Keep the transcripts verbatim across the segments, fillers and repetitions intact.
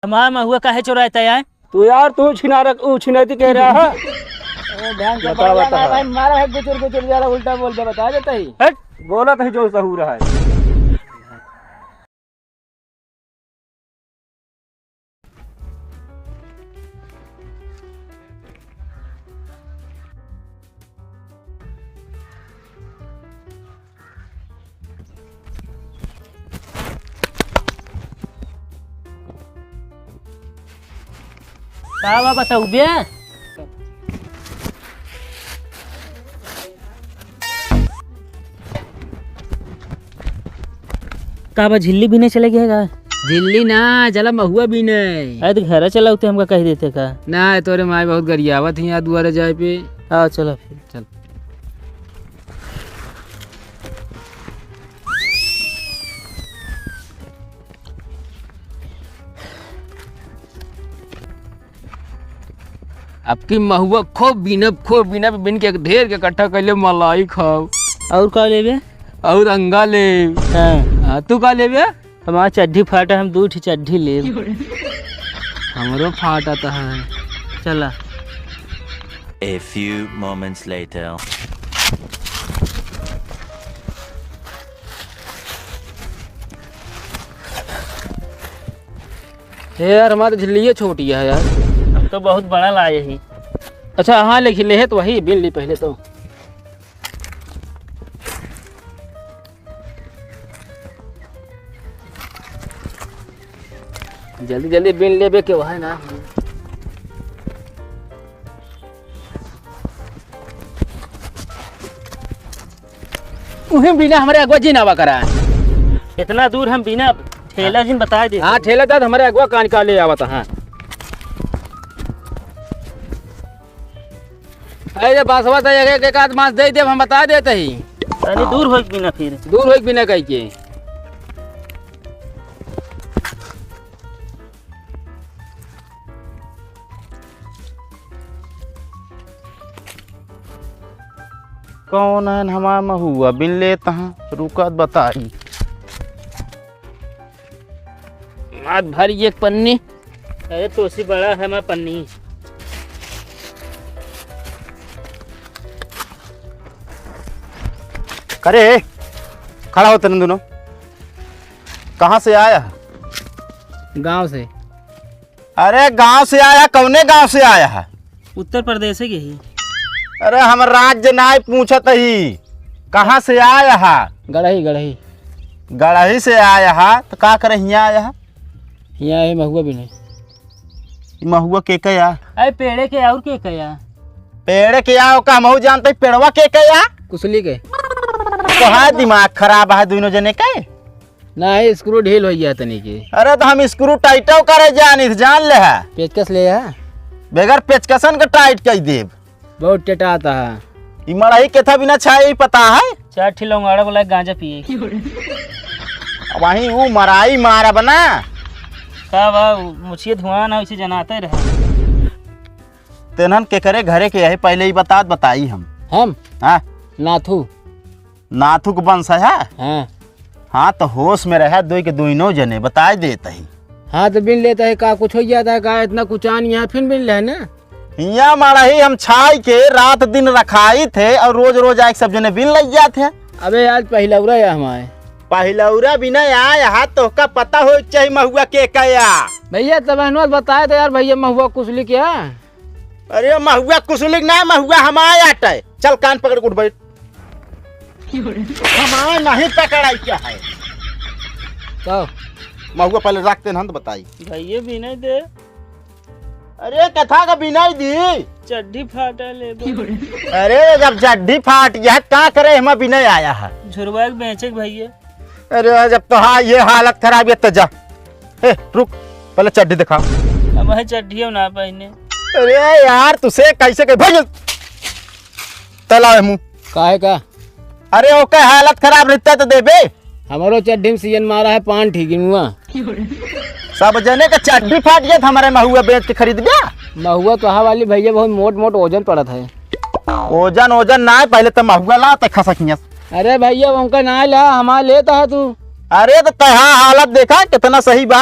हमार महुआ काहे चोराए तै आए? तू यार, तू छिनारक, ऊ छिनैती कह रहा है। ए, ध्यान से बता, बोला बता। ना भाई, मारा है गुचुर गुचुर ज्यादा उल्टा बोल दे, बता देता ही। हट, बोलत है जो सहूर है। का बा बताऊ बे? का बा, झिल्ली बीने चले गए का? झिल्ली ना, चला महुआ बीने। अरे तो घरे चला होते, हमका कह देते का? ना, तोरे माई बहुत गरियावत ही यहाँ दुआरे जाए पे। हाँ, चला फिर। चल। अब की महुआ खूब बीनब, खूब बीनब, बीन के एक ढेर के इकट्ठा कर ले, मलाई खाओ। और का लेबे? और अंगा ले। हाँ। हाँ, तू का लेबे? हमार चड्ढी फाटा, हम दू ठी चड्ढी लेब। हमरो फाटा त है। चला। A few moments later. ए यार, हमार तो झिल्लिये छोटी है यार। हम तो बहुत बड़ा लाए ही। अच्छा, हाँ, लेकिन लेहे तो वही, बीन ली पहले तो। जल्दी जल्दी बीन लेबे के वही ना। उहे बीना हमरे अगवा जिन आवा करा। इतना दूर हम बीना ठेला जिन बताए दे। हाँ, ठेला दाद हमरे अगवा कान का ले आवत, हाँ। अरे बासवा त एक, एक, एक आध मास दे देब, हम बता देत ही। तनी दूर होइक बीना फिर। दूर होइक बीना कहि के। कौन है हमार महुआ बिन लेत हैं, रुकत बताई। मात भरी एक पन्नी। अरे तोसी बड़ा है हमार पन्नी। करे, खड़ा होते न दोनों। कहाँ से आया है? गाँव से। अरे गाँव से आया, कौने गाँव से आया है? उत्तर प्रदेश के ही। अरे हम राज्य नाय पूछत ही, कहाँ से आया है? गढ़ही, गढ़ही। गढ़ही से आया है, तो का करे हियाँ आया है? हियाँ है महुआ बिने। ई महुआ के कया? अरे पेड़े के और के कया? पेड़े के या, ओका हमहू जानते, पेड़वा के कया? कुसुली के। तोहार दिमाग खराब है दोनों जने के। नाही, स्क्रू ढील होइ गया तनी के। अरे तो हम स्क्रू टाइटो करे जानित, जान ले है। पेचकस ले है। बगैर पेचकसन के टाइट कइ देब। बहुत टेटात है। ई मड़ाही केथा बिना छाए, ई पता है? चार ठी लौंगाड़ा बोला गांजा पिए। वहीं ऊ मराई मारब ना। का बा, उ मुछिए धुआं ना, उसे जनाते रहे। तेनहन केकरे घरे के है, पहले ही बतात बताई हम। हम? हाँ। नाथू। नाथू के वंश है? हाँ। हाँ, तो होश में रहे, दुई के दुइनो जने बताए देत ही। हाँ, तो बिन लेता है, का कुछ हो जाता है, का इतना कुचान यहाँ फिर बिन ले ना? हियाँ मड़ही हम छाई के रात दिन रखाई थे और रोज रोज आए के सब जने बिन लग जात हैं। अबे आज पहिलौरा या हमारे। पहिलौरा बिना आए, यहाँ तोहका पता हो चाहिए महुआ के कया। भैया, तब अहनवाज बताए तो यार, भैया महुआ कुसुली क्या? अरे महुआ कुसुलिक ना, महुआ हमारे आटे। चल कान पकड़ के उठ बैठ। हमारे नहीं पकड़ाई क्या है? तो महुआ पहले रखते हैं, हम तो बताई। भैया बिना दे। अरे कथा का बिना ही दी। चड्ढी फाटा ले दे। अरे जब चड्ढी फाट गया है, का करे हम बिना आया है? झुरवा के बेचे के भैया। अरे, जब तोहार ये हालत खराब है, तो जा। ए, रुक, पहले चड्ढी दिखा। अब है चड्ढियो ना पहने। अरे यार, तुसे कैसे के भाई, तला है मुंह। काहे का? अरे, ओके हालत खराब रहता तो देबे। हमारो चड्ढी में सीजन मारा है पान ठीक मुआ। सब जने का चड्ढी फाट गया था, हमारे महुआ बेच के खरीद गया। महुआ तो हा वाली भैया बहुत मोट मोट ओजन पड़त है। ओजन, ओजन ना है, पहले तो महुआ ला, ते खसकियस। अरे भैया, उनका ना ला, हमारा लेता है तू। अरे तो तहा हालत देखा, कितना सही बा।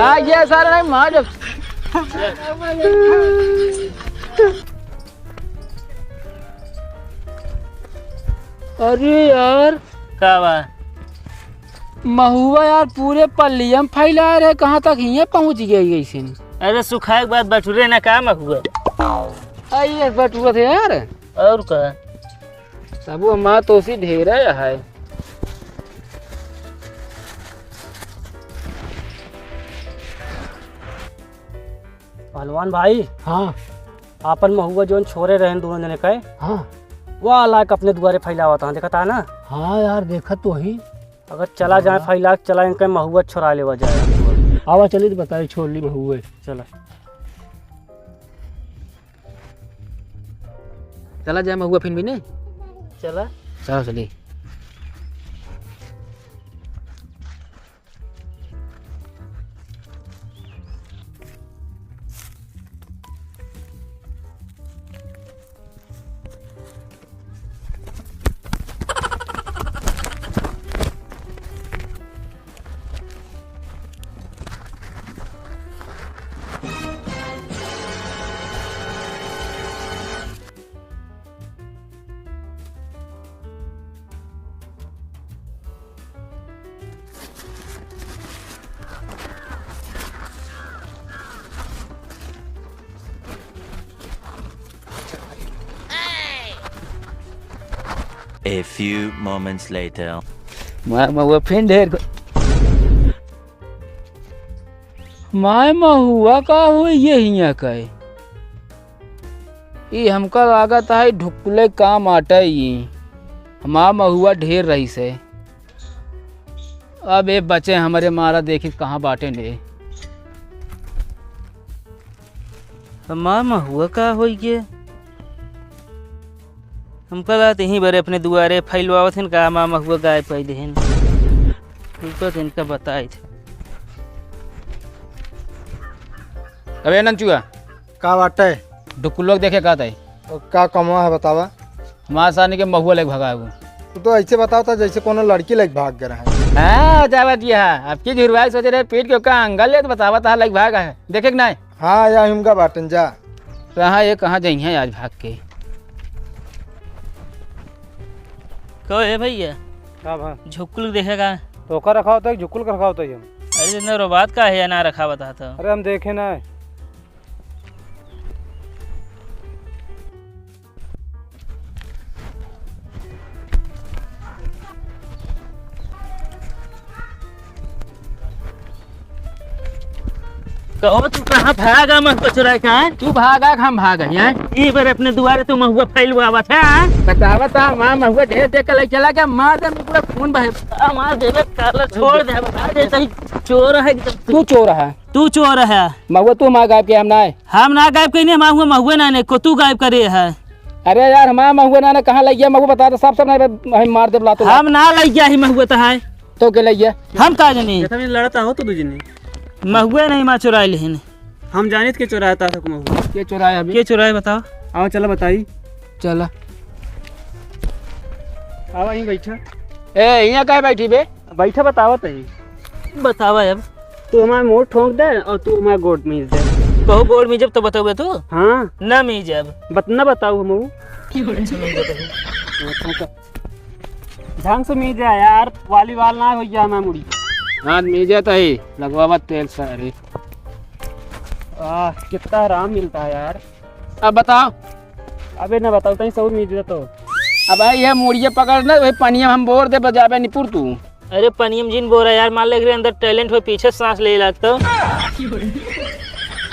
आ गया सारा, नहीं मार जब। अरे यार, का बा? महुआ यार पूरे पल्लिया में फैला रहे, कहाँ तक हियाँ पहुँच गई गई सिन। अरे सुखाए के बाद बटुरे ना का महुआ? आई ये बटुआ थे यार। और का? सब हमार तो उसी ढेर है। पहलवान भाई। हाँ। आपन महुआ जोन छोरे रहन दोनों जने के, हाँ। वह लायक अपने दुआरे फैलावत हैं, देखता ना? हाँ यार, देखत तो ही। अगर चला जाए हाँ। फैला के चला, इनके महुआ छोरा लेवा जाए। आवा चली तो बताई, छोड़ ली महुए। चला। चला जाए महुआ फिन भी नहीं? चला। चलो चली। A few moments later. माय महुआ फिन ढेर ग-, माय महुआ का होई ये हियाँ का है? ई हमका लागत है ढुकुले काम आटे ई। हमार महुआ ढेर रही से। अब ए बचे हमरे मारा देखी कहाँ बाटे ने। हमार महुआ का होई गे? हमका लागत यहीं बरे अपने दुआरे फैलवावत हन का, हमार महुआ गायब कइ देहन। रुको तो इनका बताई थे। अबे नंचुआ। का बाटे? ढुकुल लोग देखे का ताई? और का कमवा है बतावा? हमार सानी के महुआ लेके भगा है वो। तू तो ऐसे बताओ था जैसे कोनो लड़की लेके भाग गया है। हाँ, जावा जी हाँ। अब की झुरवाई सोचे रहे पीट के ओका अंगल ले तो बतावा था लेके भागा है। देखे कि नहीं? हाँ, या हिमगा बाटन जा। कहाँ ये, कहाँ जाइहैं आज भाग के? कहो, ए भइया। का भा? झुक्कुल देखे का? तो ओकर रखा होता है, झुक्कुल का रखा होता है हम? अरे, इतना रोबात का है या ना रखा बता तो? अरे, हम देखे ना है। कहो, तू कहाँ भागा महुआ चुराए का, हैं? तू भागा कि हम भागा, हैं? ई बार अपने दुआरे तू महुआ फैलवावत है, हैं? बतावत है, माँ महुआ ढेर देख के लग चला के मार दे, पूरा खून बहे। आ, मार देबे, साला छोड़ दे, बता दे, तही चोर है एकदम। तू चोर है। तू चोर है। महुआ तू हमार गायब के, हम ना है। हम ना गायब कइने, हमार हुआ महुआ ना ने, को तू गायब करे है। अरे यार, हमार महुआ ना ने, कहाँ लइ गया महुआ बता दे, सब, सब ना, हम मार देब लातो हम लात। ना लइ गया ही महुआ तो है। तो के लइ गया? हम का जानी? ये तो लड़ता हो तो दू जनी। महुआ नहीं माँ चुराए लेहिन। हम जानित के चुराया था महुआ। के चुराया अभी? के चुराया बताओ। आओ चला बताई। चला। आवा यहीं बैठा। ए, हियाँ काहे बैठी बे? बैठा, बतावत ही। बतावा अब। तू हमार मोड़ ठोंक दे और तू हमार गोड़ मीज दे। कहू गोड़ मीजब तो बतउबे तू? हाँ। ना मीजब। बत-, ना बताऊ हमहू। अच्छा, मीज देते हैं। ढंग से मीज जा यार, वाली वाल ना होइ जा हमार मुड़ी। हाँ, मीजे तो ही, लगवावा तेल सारे। आह, कितना आराम मिलता है यार। अब बताओ। अबे ना बताओ, तहीं सऊर मीज दे तो। अब भाई, ये मुड़िए पकड़ ना, वही पनिया हम बोर दे बजाबे निपुर तू। अरे पनिया में जिन बोरा यार, मान ले एकरे अंदर talent हो, पीछे सांस ले लागतो।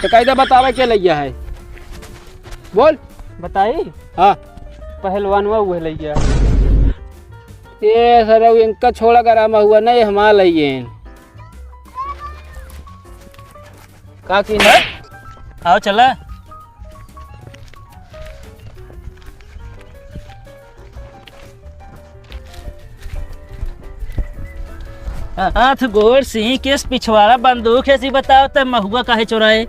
तो कायदा बतावे के लइया है, बोल। बताई? हाँ। पहलवानवा उहे लइया। ये सरऊ इनका छोड़ा, गरमा हुआ नहीं, हमार लइये। का की है? आओ चला। हाथ गोड़ सींग केस पिछवाड़ा बंदूक है, सी बताओ त महुआ काहे चोराए?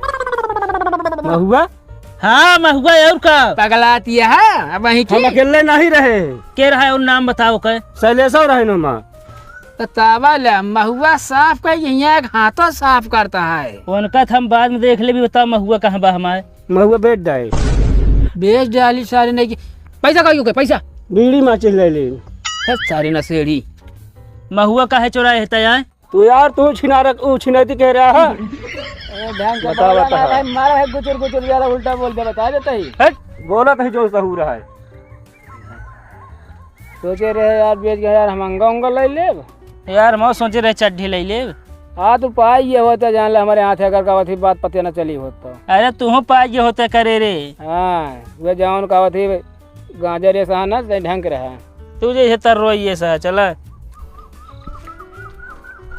महुआ? हाँ, महुआ और का? पगलाती है, अब वहीं हम की? अकेले नहीं रहे। के रहा है और नाम बताओ के? शैलेशो रहे नमा। बतावा ले, महुआ साफ कर, यहाँ एक हाथों साफ करता है। उनका त हम बाद में देख लेबी, बताओ महुआ कहाँ बा हमारे? महुआ बेच डाए। बेच डाली सारे नहीं की। पैसा कहियो के, पैसा? बीड़ी माचिस ले ले। है सारे नशेड़ी। महुआ काहे चोराए है तैयार? तू यार, तू छिनारक, ऊ छिनैती कह रहा है। ए, ढंग से बता, बोला बता। ना भाई, मारा है गुचुर गुचुर वाला, उल्टा बोल दे, बता देता ही। हट, बोलत है जो सहूर है। सोचे रहे यार, बेच के यार हम अंगा उंगा ले लेब। यार, हम सोचे रहे चड्ढी ले लेब। हाँ, तू पाई ये होता, जान ले, हमारे हाथ अगर का थी बात पते न चली होत तो। अरे, तू पाई ये होता करे रे। हाँ, वे जौन का थी गाजर ये सहा ना, ते ढंग रहा। तू जैसे तर रोई ये सहा, चला।